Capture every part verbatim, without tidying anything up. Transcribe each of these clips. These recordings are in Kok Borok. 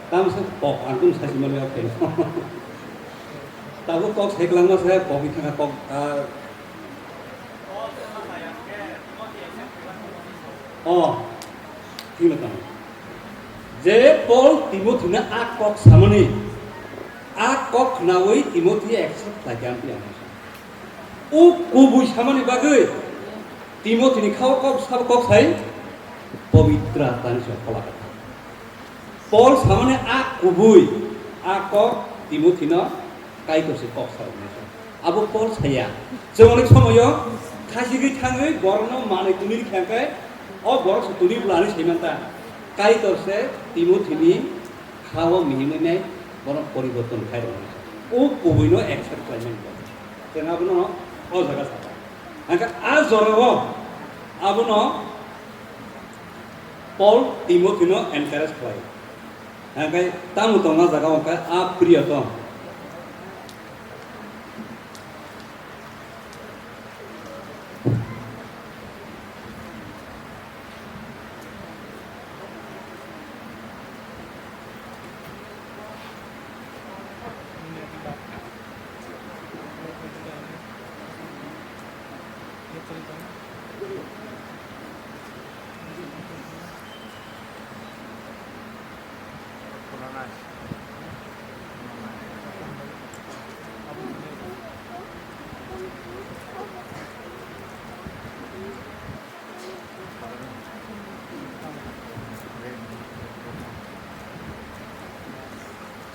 Tamo se kok, ang kung sasi mali kok. Tabuk kok sai kwlangma se kok ni thangka kok, ah. Oh, thik no tamo. Je Paul Timothy no a kok samani, a kok khnawi Timothy accept khlai kha, ang twi ang. O kubui samani bagwi Timothy ni khao kok sabo kok sai Pabitra Atma ni sabo phola kha. Paul samani a kubui a kok Timothy no Kaitor se kok sa rwmani se. Abo Paul saya. Chwng onek somoyo khachigwi thangwi borokno manwi twnwi rwkha khe o borok se twnwi bwlani sai manta. Kaitor se Timothy ni khao mihimwi nai bono poriborton khai rwmani se. O kubui no accept khlaimani. Chwng abono o jaga sakha. Hwnkhe a jorao abono Paul Timothy no encourage khlai. Hwnkhe tamo tongma jaga hwnkhe a priyo tong.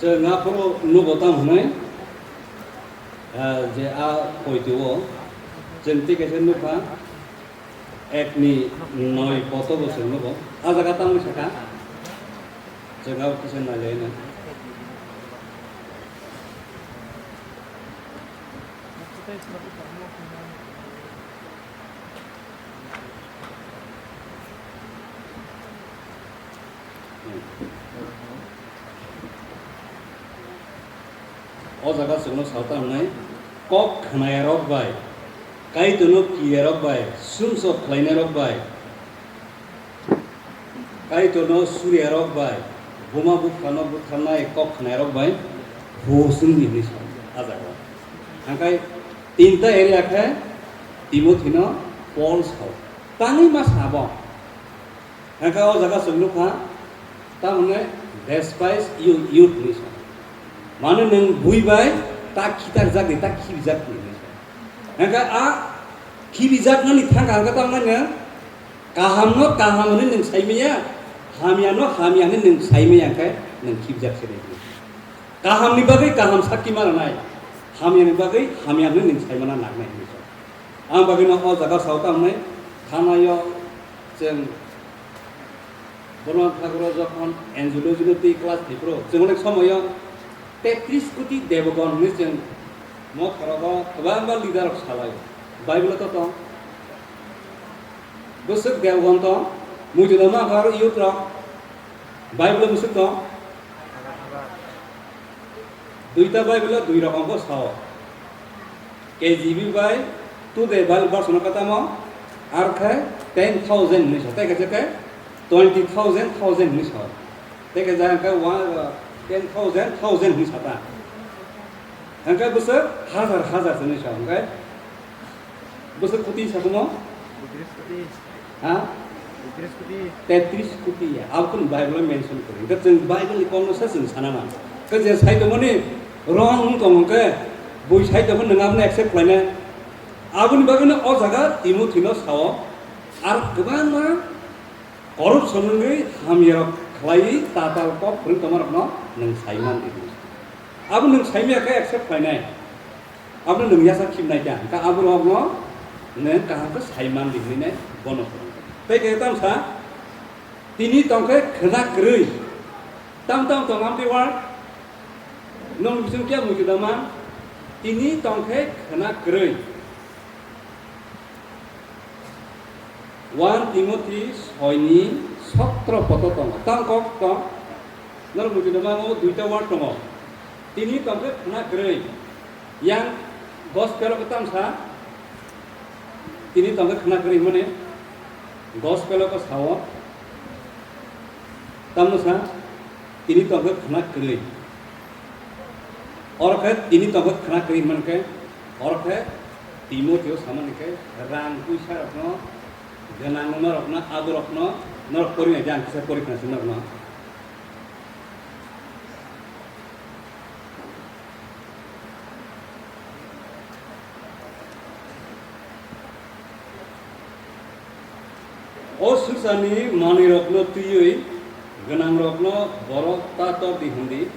Chwng aphuru nugo tamo hwnwi, ah, je a poito o chwng tei kaisa nukha, ek ni noi poto bo chwng nugo. A jaga tamo sakha, chwng abo kisa nailaino. O jaga chwngno salta hwnwi kok khnayarok bai, Kaitorno kiyarok bai, sumsok khlainairok bai, Kaitorno suriyarok bai, buma bupharno butharnai kok khnairok bai, husum ni hinwi sa o jaga o. Hangkai tinta area khe Timothy no Paul sao. Tangwi ma sabo. Hangkai o jaga chwng nukha, tamoni despise you, youth hinwi sa o. Mane nwng bui bai ta khitarjak di, ta khibijak di hinwi sa o. Hangkai a khibijaknani thangkha hangkhe tamoni Kahamno kaham hwnwi nwng saimaya, hamyano hamya hwnwi nwng saimaya hwnkhe nwng khibjak se nai. Kahamni bagwi kaham sakki ma rwnai, hamyani bagwi hamya hwnwi nwng saimana nangnai hwnwi sa. Ang bagwino o jaga sao tamo hwnwi thanaio chwng Bono thagro jokhon Angelogino twi class five o chwng onek somoyo tetris koti debogon hwnwi chwng motharogo kwbangma leader rok salai. Bible o to tong. Bwswk debogon tong, muitu da ma kha aro youth rok. Bible o bwswk tong. Duita Bible o dui rokom khe sao. K J V bai Today Bible version o katamo, ar khe ten thousand hinwi sa, tei kaisa khe twenty thousand, thousand hinwi sa. Tei kaisa khe one, ten thousand, thousand hinwi sa ta. Hwnkhe bwswk hazar hazar se hinwi sa, hwnkhe bwswk koti sa tongmo? Ha? Tetris koti ya, abo kunu Bible o mention kwrwi. Hwnkhe chwng Bible ni kokno se chwng sana nang. Hwnkhe je sai tongmani wrong wng tong hwnkhe, bui sai tongmani nwng abono accept khlainai. Aboni bagwino o jaga Timothy no sao, ar kwbangma corruption wngwi hamyarok khlaiwi tatal kok phwrwng tongmarokno nwng saiman di. Abo nwng saimaya khe accept khlainai. Abono nwng yasa khibnai kha, hwnkhe aborokno nwng kaham khe saiman di hinwi nai bono phwrwng. Tei khe tamo sa, tini tong khe khna kwrwi. Tam tam tong amtwi wal. Nwng bising khe muitu da man. Tini tong khe khna kwrwi. One Timothy soi ni sotro poto tongo. Tang kok tong, norok muitu da mango duita word tongo. Tini tong khe khna kwrwi. Yang gospel o tamo sa, tini tong khe khna kwrwi hwnmani gospel o sao. Tamo sa, Tini tongkhe khna kwrwi. Oro khe tini tongkhe khna kwrwi hwnmani khe, oro khe Timothy o samani khe rang puisa rokno, gwnang wngma rokno, abo rokno norok pori nai di, ang kisa pori khna swi norokno. O swngcharni manwirokno twiwi gwnangrokno borok ta tor di hwn di.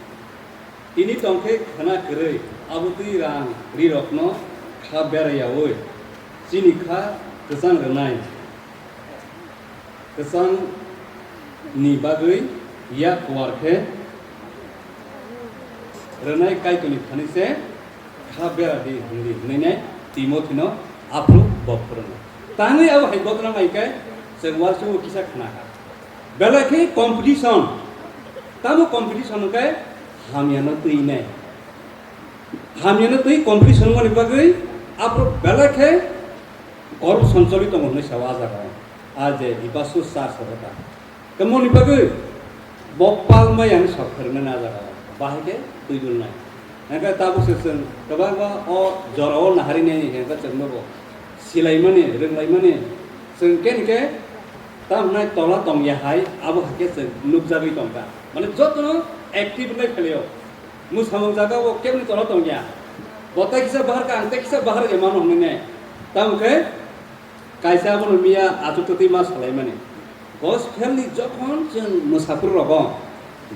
Tini tong khe khna kwrwi, abo twi rang rirokno kha berayaui chini kha kwchang rwnai. Kwchangni bagwi yak kuar khe rwnai Kaitorni thani se kha bera di hwn di hwnwi nai Timothino aphuru bo phwrwngo. Tangwi abo hai bodol nai khe chwng uansukgo kisa khna kha. Belai khe competition, tamo competition hwn khe hamyano twi nai. Hamyano twi competition wngmani bagwi aphuru belai khe corruption choli tongo hwnwi sao a jagao. A je Ephesus church o ta. Tamoni bagwi bo palmai ang sok phwrwngnani a jagao. Bahai khe twi dulnai. Hwnkhe tabuk se chwng kwbangma o jorao naharinai hwnkhe chwng nogo silaimani, rwnglaimani. Chwng khe hwnkhe tamhnai tola tongya hai abo hai khe chwng nukjagwi tongkha. Mane jotono active wngwi phailio. Mwsamung jaga o kebni tola tongya. Bo tei kisa bahar kha, ang tei kisa bahar ya mano hwnwi ne. Tamo khe kaisa abono miya achuk twi ma salaimani. Gospel ni jokhon chwng mwsaphuru rogo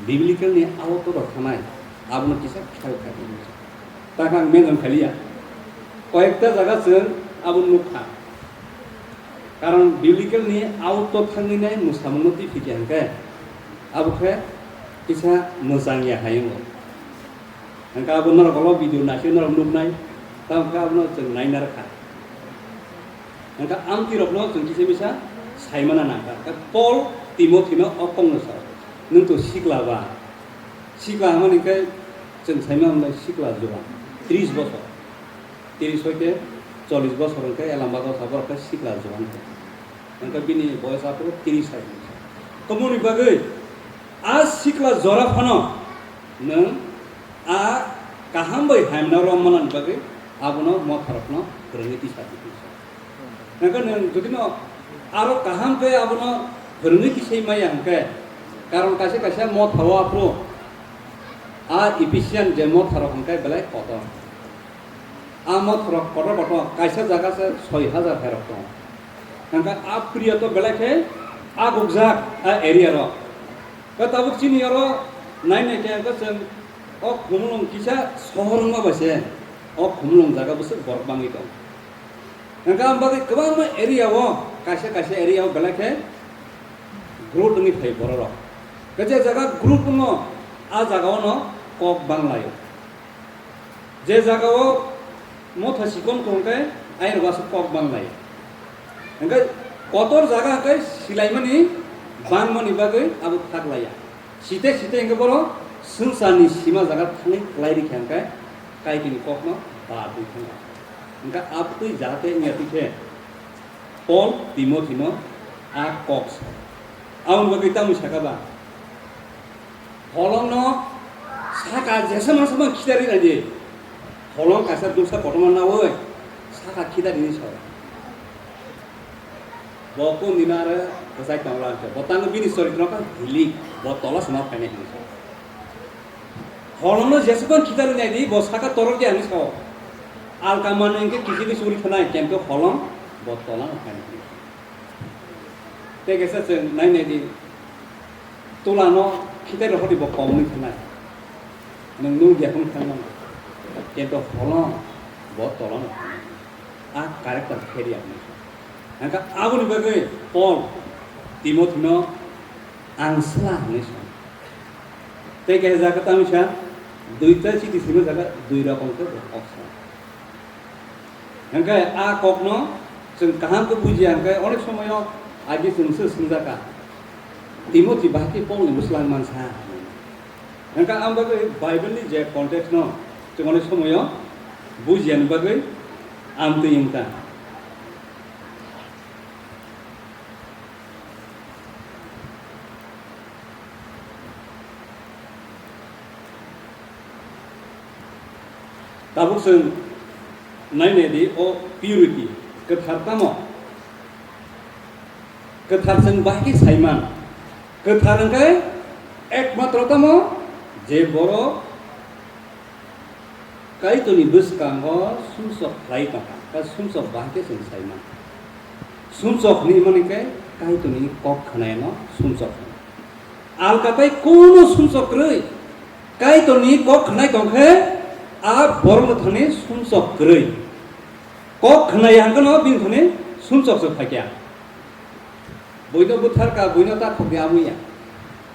biblical ni auto rok thanai, abono kisa khel kha. Ta kha ang mention khaliya. Koyekta jaga chwng abo nukha. Karon biblical ni auto thangwi nai mwsamungno twi phikya hwnkhe, abo khe kisa mwchang ya hai wngo. Hwnkhe abo norok ulo video naising norok nuknai, tamo khe abono chwng naina rwkha. Hwnkhe amtwi rokno chwng kisa misa saimana nangkha. Hwnkhe Paul Timothino o kokno sao, "Nwng to sikla ba?" Sikla hwnmani khe chwng saima hwnlai sikla juan, tris bosor. Tris hoite chollish bosor hwnkhe elambagao sa borok khe sikla juan khe. Hwnkhe bini boyos aphuru tris hai. Tomoni bagwi a sikla jora phano nwng a kaham bai hamna rommanani bagwi abono motharokno kwrwngwi tisa di. Hwnkhe nwng jodi no aro kaham khe abono phwrwngwi tisai maya hwnkhe, karon kaisa kaisa mothao aphuru a Ephesian je motharok hwnkhe belai kotor. A mothorok kotor kotor kaisa jaga se soi hajar khairok tongo. Hwnkhe a period o belai khe agukjak a area rok. Khe tabuk chini oro nai nai khe hwnkhe chwng o Khumulwng kisa sohor wngma bai se o Khumulwng jaga bwswk borok bangwi tong. Hwnkhe ang bagwi kwbangma area o, kaisa kaisa area o belai khe growth wngwi phai borok rok. Khe je jaga growth wngo, a jaga o no kok bang lai o. Je jaga o motha sikon kong khe ayang rok aswk kok bang lai o. Hwnkhe kotor jaga hwnkhe silaimani bangmani bagwi abo thak lai ya. Site site hwnkhe borok swngcharni sima jaga thangwi kwlai rikha hwnkhe Kaitorni kokno barwi thangkha. Hwnkhe abtwi jahate wngya twi khe Paul Timothino a kok sa. Aboni bagwi tamni saka ba? Holongno saka jesa masa mang khitarwi naidi. Holong kaisa duksa kotorma naui saka khitarwi ni sa. Bo kung nina are kwchai tongla khe, bo tangwi bini choritra khe hilik, bo tola se ma phainai hinwi sa. Holongno jesukno khitarwi naidi, bo saka torok ya hinwi sao. Alka manwi hwnkhe kichigwi suri thanai, kento holong bo tola no phainai hinwi sa. Tei kaisa chwng nai naidi, tolano khitai rohordi bo kom wngwi thanai. Nwng nukya phano thangmano. Kento holong bo tolano phainai. A character pheria hinwi sa. Hwnkhe aboni bagwi Paul Timothino ang sla hinwi sa. Tei kaisa jaga tamo sa, duita chiti sima jaga dui rokom khe bo kok sa. Hwnkhe a kokno chwng kaham khe bujiya hwnkhe onek somoyo agi chwng se swngjakha, Timothi bahai khe Paul ni bwswlang mansa. Hwnkhe ang bagwi Bible ni je context no chwng onek somoyo bujiyani bagwi amtwi wngkha. Tabuk chwng nainai di o purity, kwthar tamo? Kwthar chwng bahai khe saiman. Kwthar hwnkhe ekmatro tamo? Je borok Kaitorni bwskango sumsok khlai tongkha, ta sumsok bahai khe chwng saiman. Sumsok hwnwi mani khe Kaitorni kok khnaino sumsok hwno. Alka tai kono sumsok kwrwi. Kaitorni kok khnai tong khe, a borokno thani sumsok kwrwi. Kok khnai hangkhe no bini thani sumsok se phaikya. Buino butharka, buino ta khokya amuya.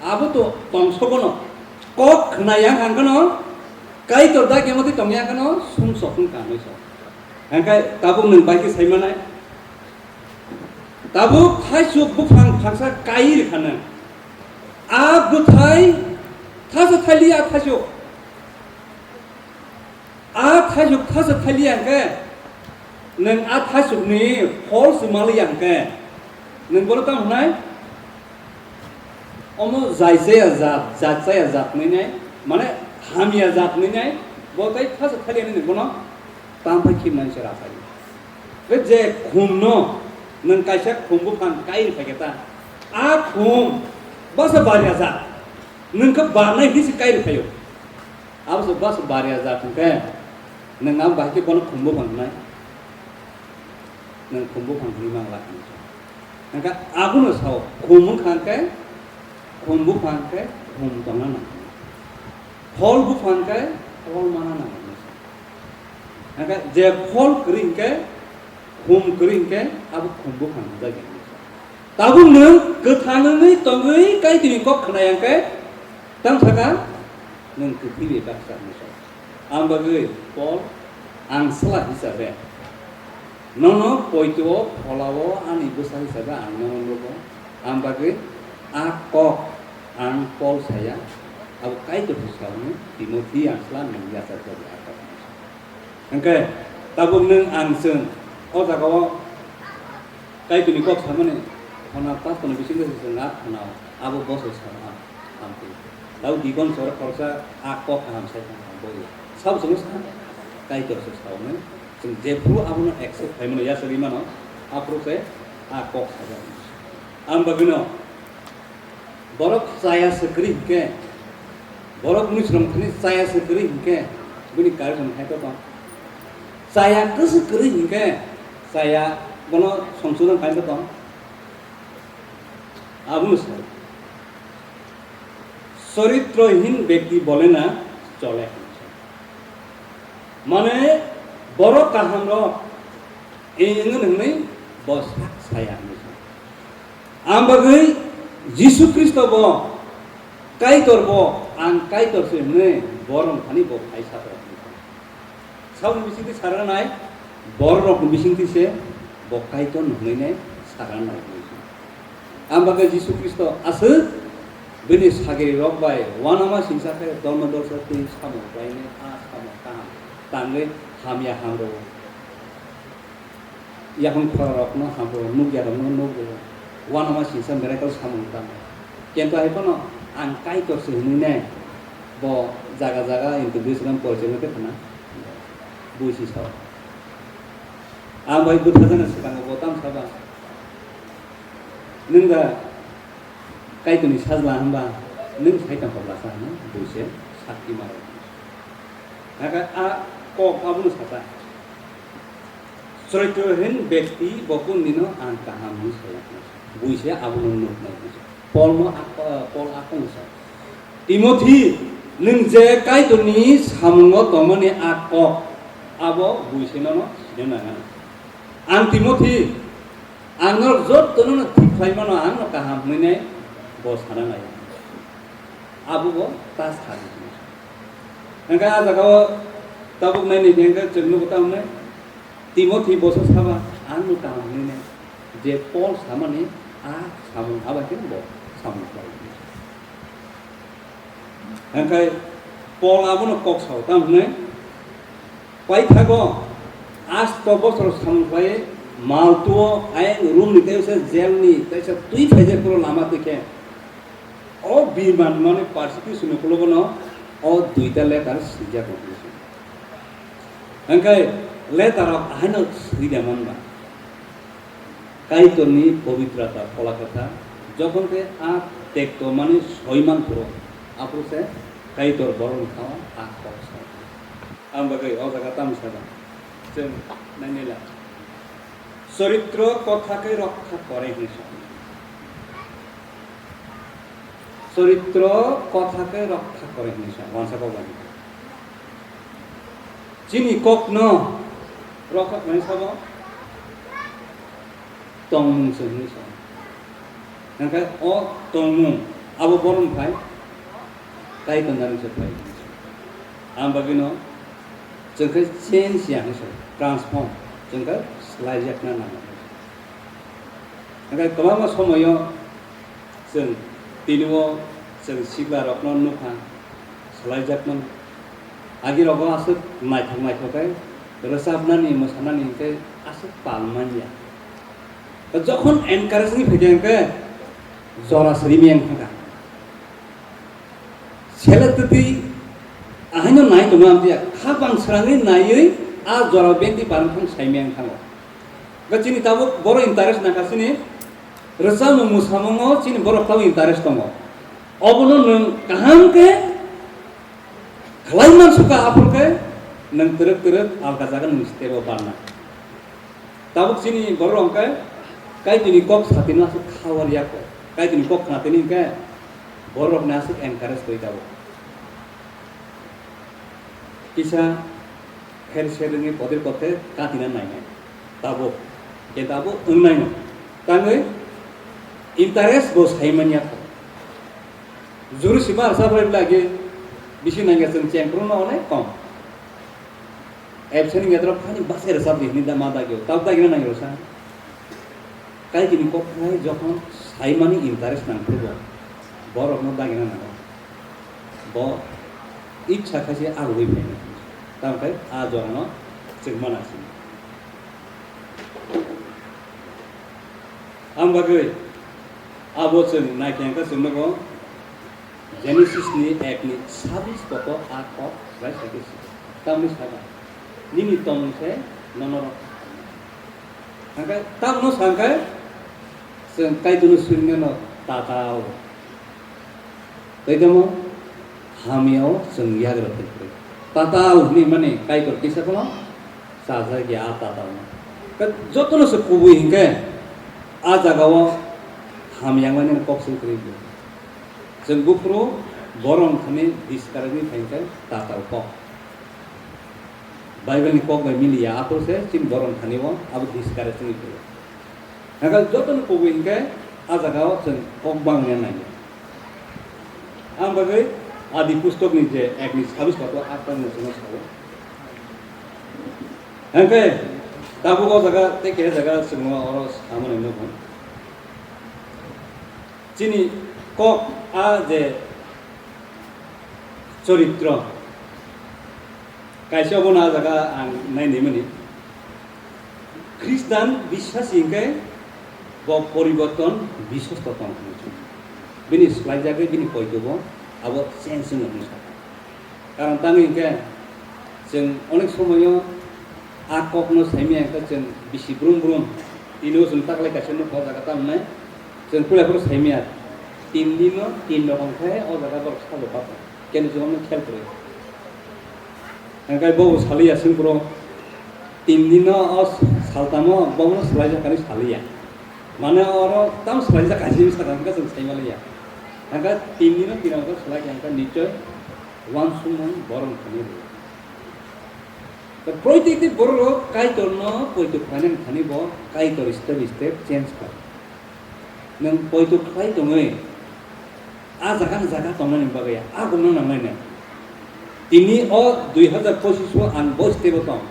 Abo to tongsogono. Kok khnai hangkhe no, Kaitor da kemoti tongya hangkhe no sumsok wngkha hwnwi sa. Hangkhe tabuk nwng bai khe saimanai. Tabuk thaisuk buphang thangsa kai rikha nwng. A bwthai thasa thailiya thaisuk. A thaisuk thasa thailiya hwnkhe, nwng a thaisukni phol se maliya hwnkhe, nwng bono tamo hwnai? Omo jai chaya jat, jat chaya jat hwnwi nai, mane hamya jat hwnwi nai, bo tei thasa thailiya hwnwi nwng bono tamo phai khibnani se raphai. Be je khumno nwng kaisa khum buphang kai riphaikhe ta, a khum basa barya jat, nwng khe barnai hinwi se kai riphaio. Abo se bas bariya jat hwnkhe, nwng abo bahai khe bono khum buphang hwnai, nwng khum buphang hwnwi mang la hwnwi sa. Hwnkhe abono sao, khum wngkha hwnkhe, khum buphang hwnkhe khum tongna nang hwnwi. Phol buphang hwnkhe phol mana nang hwnwi sa. Hwnkhe je phol kwrwi hwnkhe, khum kwrwi hwnkhe abo khum buphang hwnjak ya hwnwi sa. Tabuk nwng kwthang wngwi tongwi Kaitorni kok khna ya hwnkhe, tamo sakha nwng kwthwi bai baksa hwnwi sa. Ang bagwi Pol, ang sla hisabe nono poito-o pholao ani bwsa hisabe ang nono nugo. Ang bagwi a kok ang Pol saya, abo Kaitor se sa hwnwi Timothi ang sla nwng yachak jago a kok hwnwi sa. Hwnkhe tabuk nwng ang chwng o jagao Kaitorni kok samani khona pastorni bisingo se chwng a khonao, abo bosor sama hamtwi. Tabuk dikon sor khoroksa a kok kaham sai khna boi. Sabo chwngno sa Kaitor se sa hwnwi chwng jephru abono accept khaimano yachagwi mano, aphuru se a kok sajak. Ang bagwino Borok chaya se kwrwi hinkhe, borok mwisrong thani chaya se kwrwi hinkhe, bini correction khai to tong. Chaya kwswk kwrwi hinkhe, chaya bono songsodon khai to tong. Abono sai. Choritrohin bekti bole na chole. Mane borok kaham rok, e, wngwi hwnwi bo sak saya hwnwi sa. Ang bagwi Jisu Khristo bo Kaitor bo, ang Kaitor se hwnwi borok thani bo khai sa rok. Saboni bisingtwi saranai, borok rokni bisingtwi se bo Kaitor hwnwi nai saranai. Ang bagwi Jisu Khristo aswk bini sagri rok bai uanama singsa khe dormo dorsa twi samung khlainai a samung kaham tangwi hamya hamrwo. Yaphang khorarokno hamrwo, nukya rokno nukgo. Uanama singsa miracle samung tangwi. Kintu hai phano ang Kaitor se hwnwi nai bo jaga jaga introduce khe porichai khe khna bui si sao. Ang bai bwtha jana swkango bo tam saba. Nwng da Kaitorni sajla hwnba nwng sai tong kha bwlasa hwnwi bui se sakti maro. Hakhe a kok abono sata. Choritrohin bekti bo kundino ang kaham hwnwi saya. Bui se abono nuknai hwnwi sa. Polno a, Pol a kok sa. Timothi, nwng je Kaitorni samungo tongmani a kok, abo bui se nono sina nangani. Ang Timothi, ang norok jottono no thik khlai mano, ang no kaham hwnwi nai bo sana nai. Abo bo ta sadi. Hwnkhe a jagao tabuk naini hwnkhe chwng nugo ta hwnwi Timothi bo se saba, ang no kaham hwnwi nai. Je Pol samani a samung abo khe bo samung khlai. Hwnkhe Pol abono kok sao, tamo hwnwi, paithago asto bosor samung khlai, maltuo ayang Romni tei se jelni tei se twi phaijak phuru lama twi khe, o biman mani persecution ni ukologo no o duita letter swijak rok. Hwnkhe letter rok ahaino swi da man ba. Kaitorni pobitrata phola kwthar, jokhon khe a tekto mani soi man phuru, aphuru se Kaitor borok ni thangma a kok sa. Ang bagwi o jaga tamo sa ba. Chwng nainai la. Choritro kotha khe rokha kore hinwi sa. Choritro kotha khe rokha kore hinwi sa. Wansa kok bai. Chini kokno rokha kore sabo tongmung se hinwi sa. Hwnkhe o tongmung abo borom phai Kaitor nani se phai. Ang bagwino chwng khe change ya hinwi sa, transform, chwng khe swlaijakna nango. Hwnkhe kwbangma somoyo chwng tini o chwng sikla rokno nukha swlaijakmani. Agi rogo aswk naithok naithok khe rwchapnani, mwsanani hwnkhe aswk pal manya. Jokhon encourage ni phaikhe hwnkhe jora srimi wngkha. Sele twtwi ahaino nai tongo amtwi kha bang srangwi naiwi a jora bengdi barang thang saimaya wngkhango. Hwnkhe chini tabuk boro interest nangkha chini rwchapmung mwsamungo chini borok tabuk interest tongo. Obono nwng kaham khe khlai mansukha aphuru khe nwng twrwk twrwk alka jaga nwng step o barna. Tabuk chini borok hwnkhe Kaitorni kok satino aswk khawar ya kho. Kaitorni kok khnatini hwnkhe borokni aswk encourage twi tabuk. Kisa pher ser wngwi kodir kothe katina nainai. Tabuk, je tabuk wngnaino. Tangwi interest bo saimanya kho. Juru sima asa bai lagi bisi nangya chwng chengkrungno onek kom. Absent wngya dorok thani bwsai rwchap di hwnwi da ma dagio. Tabuk dagina nangya rwsa. Kaitorni kok khlai jokhon saimani interest nang phuru bo borokno dagina nango. Bo itsa khaise agugwi phainai. Tamo khe a jorano chwng mana sini. Ang bagwi abo chwng naikhe hwnkhe chwng nugo Genesis ni ek ni sabis koto a kok bai sakhe si. Tamni saka nini tongmung se nono rok. Hwnkhe tamno sa hwnkhe chwng Kaitorno swingneno tatao. Tei tamo hamyao chwng yagra phai phai. Tatao hwnwi mani Kaitor kisa phano chajak ya a tatao no. Ka-, jotono se kubui hinkhe a jagao hamyang mani kok sing kwrwi bo. Chwng buphuru borom thani discourage wngwi phai hinkhe tatao kok. Bible ni kok bai miliya, aphuru se chini borom thani o abo discourage wngwi phai. Hwnkhe jotono kubui hinkhe a jagao chwng kok bangya nai. Ang bagwi Adi pustok ni je ek ni sabis koto aat tang no chwngno sao. Hwnkhe tabuk o jaga tei keha jaga chwngno oro samani nukgo. Chini kok a je choritro, kaisa obono a jaga ang nainimani. Khristan biswasi hinkhe bo poriborton biswasto tong hinwi chwng. Bini swlaijagwi bini poito bo abo change wngwi sakha. Karon tangwi hinkhe chwng onek somoyo a kokno saimaya hinkhe chwng bisi brum brum tini o chwng taklai kaisa nukha o jaga tamnai chwng puila phuru saimaya tin dino tin rokom khe o jaga borok sabo kha kenu chwng khel kwrwi. Hwnkhe bobo saliya chwng phuru tin dino o saltamo bobono swlaijak hinwi saliya. Mane oro tam swlaijak kaisa sakha hwnkhe chwng saimaliya. Hwnkhe tin dino tin rokom swlai khe hwnkhe nichoi uansukmung borom thani rwo. Tei proiteki borok Kaitorno poito khlainani thani bo Kaitor step by step change khlai. Nwng poito khlai tongwi a jaga ni jaga tongnani bagwi a gumno nangnai nai. Tini o dui hazar pochish o ang bo step o tong,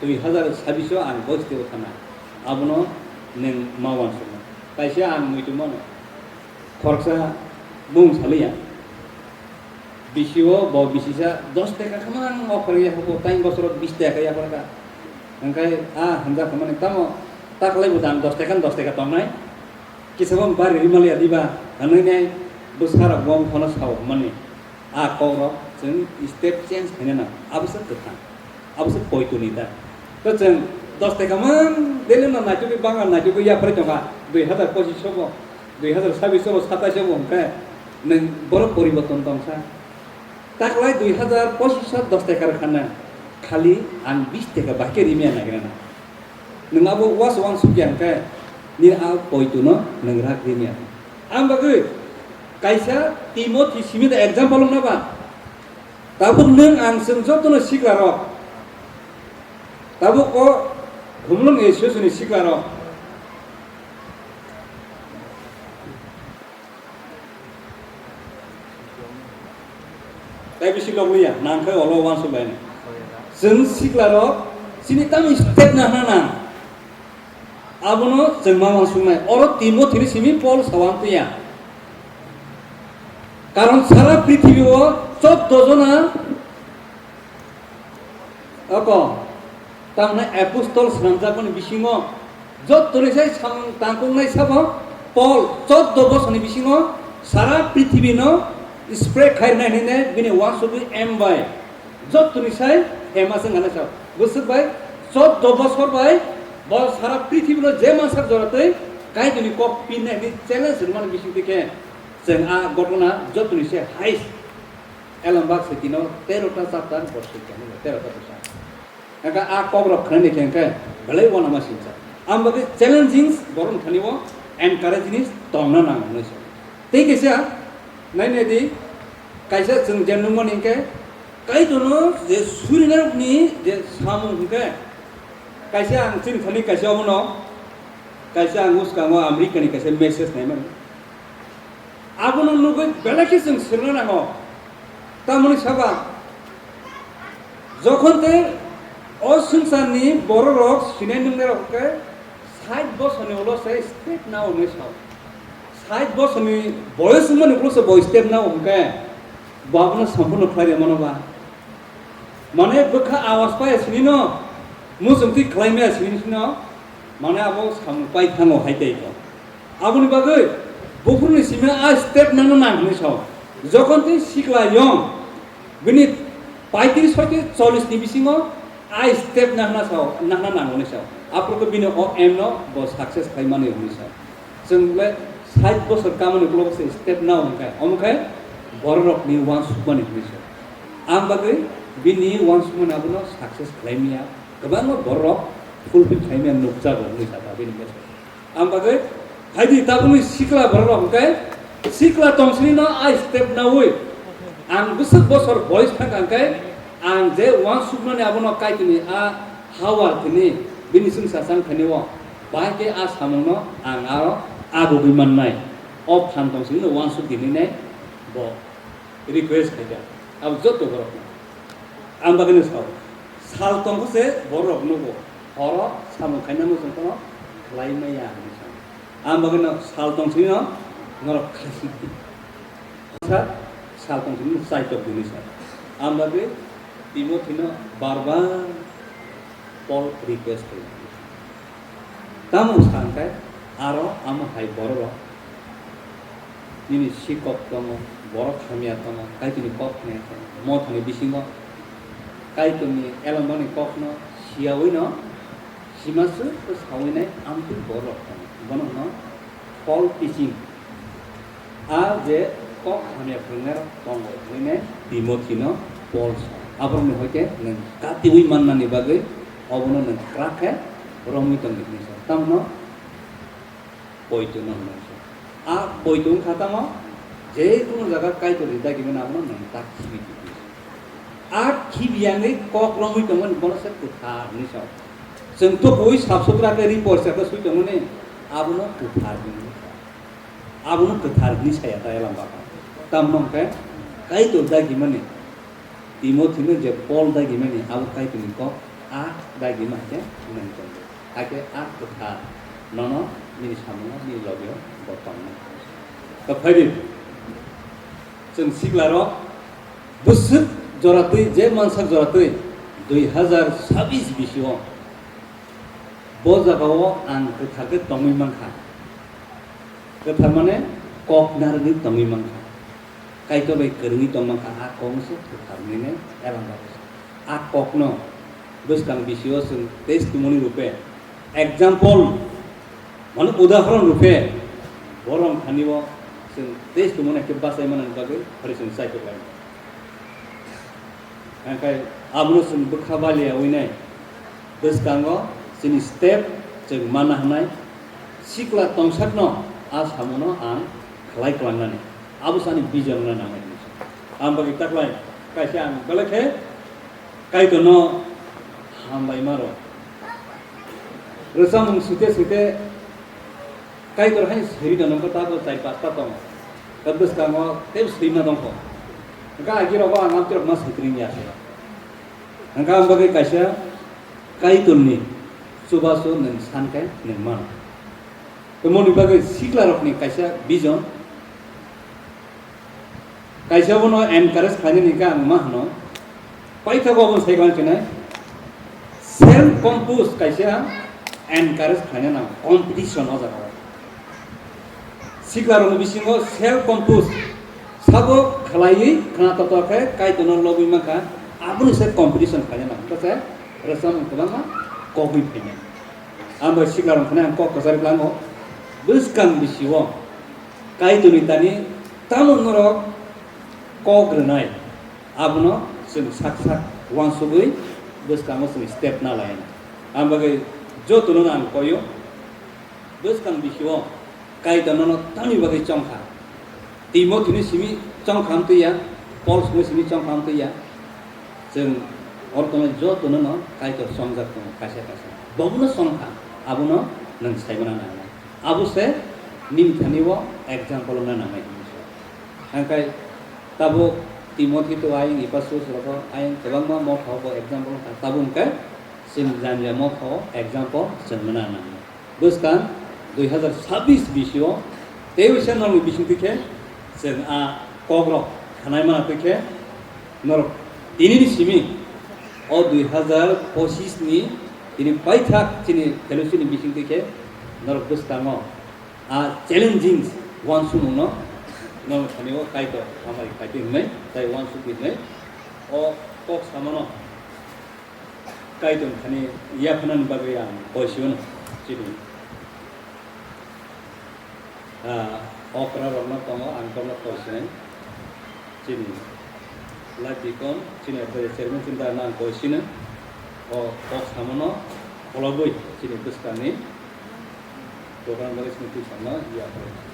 dui hazar sabbish o ang bo step o thana. Abono nwng ma uansuknai. Kaisa ang muitu mano. Khoroksa bung saliya. Bisi o bo bisisa dos taka khama ang offer ya hubo, tai bosoro bis taka ya ka. Hwnkhe a hamjak mani tamo taklai bo dam dos taka, dos taka tongnai. Kisa bo bari rimaliya diba, hwnwi nai bwsarok bo phano sao mani. A kokrok chwng step change khaina nang, abo se kwthang. Abo se poito ni da. To chwng dos taka man daily no naitugwi banga naitugwi yapharwi tongkha. Dui hazar pochish o bo, dui hazar sabbish o bo, satais o bo hwnkhe nwng borok poriborton tongsa. Taklai dui hazar pochish o dos taka rwkha na, khali ang bis taka bahai khe rimya nagrana. Nwng abo was wansukya hwnkhe nini a poito no nwng rak rimya. Ang bagwi kaisa Timothy simi da example wngna ba. Tabuk nwng ang chwng jotono siklarok, tabuk o Khumlwng A C S ni siklarok, tei bisi logniya nang khe olo uansuk laini. Chwng siklarok chini tamo step nahna nang. Abono chwng ma uansuknai. Oro Timothy ni simi Paul sawang tuya. Karon sara prithibi o choddo jona oko tamni apostol swnamjakmani bisingo jottoni sai samung tangkuknai sabo Paul choddo bosorni bisingo sara prithibino spread khairnai hinwi bini uansugwi M bai jottoni sai famous wngkha sa. Bwswk bai choddo bosor bai bo sara prithibino je mansak joratwi Kaitorni kok pinai hinwi challenge rwmani bisingtwi khe chwng a gotona jottoni sai highest Elambak se tino tero ta chapter, borsi kani tero ta bwsa. Eka a kok rok khnani khe khe belai wana ma sincha. Am bagwi challenging borok thani o encourage ni tongna nang hinwi sa. Tei kaisa nainai di kaisa chwng je nungmani khe Kaitorno je surinarokni je samung hwnkhe kaisa ang chini thani kaisa obono kaisa ang uskango America ni kaisa message naimani. Abono nugwi belai khe chwng swrwngna nango. Tamoni saba, jokhon tei o swngcharni bororok sinai nungnairok hwnkhe sait bosorni ulo se step nao hwnwi sao. Sait bosorni boyos wngmani ulo se bo step nao hwnkhe bo abono sampono khlai rwmano ba. Mane bwkha awas paya sinino, muchungtwi khlaimaya sinino, mane abo samung pai thango hai tei kho. Aboni bagwi buphuruni simi a step nangno nang hinwi sao. Jokhon tei sikla yong, bini paitris hoite chollish ni bisingo a step nangna sao, nangna nango hinwi sao. Aphuru khe bini o aim no bo success khai mani hinwi sao. Chwng le sait bosor kamani uklogo se step nao hwnkhe, omo khe bororokni uansukmani hinwi sao. Ang bagwi bini uansukmani abono success khlai manya, kwbangma bororok fulfill khlai manya nukjago hinwi sakha bini message. Ang bagwi phaidi tabukni sikla bororok hwnkhe sikla tongsini no a step naui ang bwswk bosor boyos thangkha hwnkhe ang je uansukmani abono Kaitorni a hawar thini bini chwngsa chang thani o bahai khe a samungno ang aro agugwi mannai. O phan tongsini no uansuk di hinwi nai bo request khaikha abo joto borokno. Ang bagwino sao, sal tongkha se borok nugo, horo samung khaina muchung phano khlai maya hinwi sao. Ang bagwino sal tong sini no norok khasik di. Sa sal tong sini no chaitok di hinwi sao. Ang bagwi Timothy no bar bar Paul request khaio. Tamo wngkha hwnkhe aro amo hai bororok nini sikok tongo, borok hamya tongo, Kaitorni kok hamya tongo. Mothani bisingo Kaitorni elambani kokno siyawino simaswk khe sawi nai amtwi bororok tongo. Bono hwno false teaching. A je kok hamya phwrwngnairok tongo, hwnwi Timothino Pol sa. Aborokni hoite nwng katiui mannani bagwi obono nwng kwrak khe romwi tongdi hwnwi sa. Tamno poito no hwnwi sa. A poito wngkha tamo, je kunu jaga Kaitorni dagimani abono nwng ta khibi di hwnwi sa. A khibiyani kok romwi tongmani bono se kwthar hwnwi sa. Chwng tukuui sap sutra khe ri porsa khe swi tongmani abono kwthar hwnwi sa. Abono kwthar hwnwi saya ta Elam Bapha. Tamno hwnkhe Kaitor dagimani, Timothino je Pol dagimani, abo Kaitorni kok, a dagima hwnkhe nwng tongdi. Hakhe a kwthar nono nini samungo, nini logeo bo tongnai. To phaidi, chwng siklarok bwswk joratwi, je mansak joratwi dui hazar sabis bisio bo jagao ang kwthar khe tongwi mankha. Kwthar mane kok narwgwi tongwi mankha. Kaitor bai kwrwngwi tong mankha, a kokno se kwthar hwnwi nai Elam Bapha. A kokno Bwskang bisio chwng testimony rupe, example, mane udahoron rupe, borok thani o chwng testimony khe bachai manani bagwi hari chwng chaitok lai. Hingkhe abono chwng bwkha baliya winai bwskango chini step chwng manna hwnai sikla tongsakno a samono ang khlai klangnani. Abo sani vision wngna nangnai hinwi sa. Ang bagwi taklai kaisa ang belai khe Kaitorno hambai maro. Rwchapmung site site Kaitor hai siri da nangkha tabo chai pasta tongo. Ta bwskango tei swima tongkho. Hingkha agirok ang amchirok ma switring ya se. Hingkha ang bagwi kaisa Kaitorni chubachu nwng sankhe nwng mano. Tei moni bagwi siklarokni kaisa vision. Kaisa bono encourage khlainani hwnka ang ma hwno, paithago obo sai khlai khenai self compose kaisa encourage khlaina nang competition o jaga o. Siklarokni bisingo self compose sabo khlaiwi khna toto khe Kaitorno lobwi mankha, aboni se competition khlaina nang. Hwnkhe se rwchapmung kwbangma kogwi phainai. Ang bai siklarok hwnwi ang kok kwchari lango. Bwskang bisio Kaitorni tani tamo norok kok rwnai, abono chwng sak sak uansugwi bwskango chwng step na lai. Ang bagwi jotono ang koyo, bwskang bisio Kaitor nono tamni bagwi chongkha. Timothini simi chongkha amtwi ya, Paul simi simi chongkha amtwi ya. Chwng oro tongnai jotono no Kaitor chongjak tongo kaisa kaisa. Bobono chongkha, abono nwng saimana nangnai. Abo se nini thani o example wngna nangnai hinwi sa. Hingkhe tabuk Timothi to ayang Epaphroditus rogo ayang kwbangma motha o bo example wngkha. Tabuk hingkhe chwng janja motha o example chwng wngna nangnai. Bwskang dui hazar sabbish bisio tei waisa norokni bisingtwi khe chwng a kokrok khanai mana twi khe norok tinini simi o dui hazar pochis ni tini paithak chini fellowship ni bisingtwi khe norok bwskango a challenging uansukmungno norok thani o Kaitor hamari khaitwi hwnwi tei uansukwi hwnwi o kok samano Kaitor thani yaphanani bagwi ang koi sio no chini, ah, okra rokno tongo, ang korno koi sinai. Chini life deacon, chini chairman chini dana ang koi sino. O kok samano kholobwi chini bwskangni program bagwi chini twi samno yaphanani.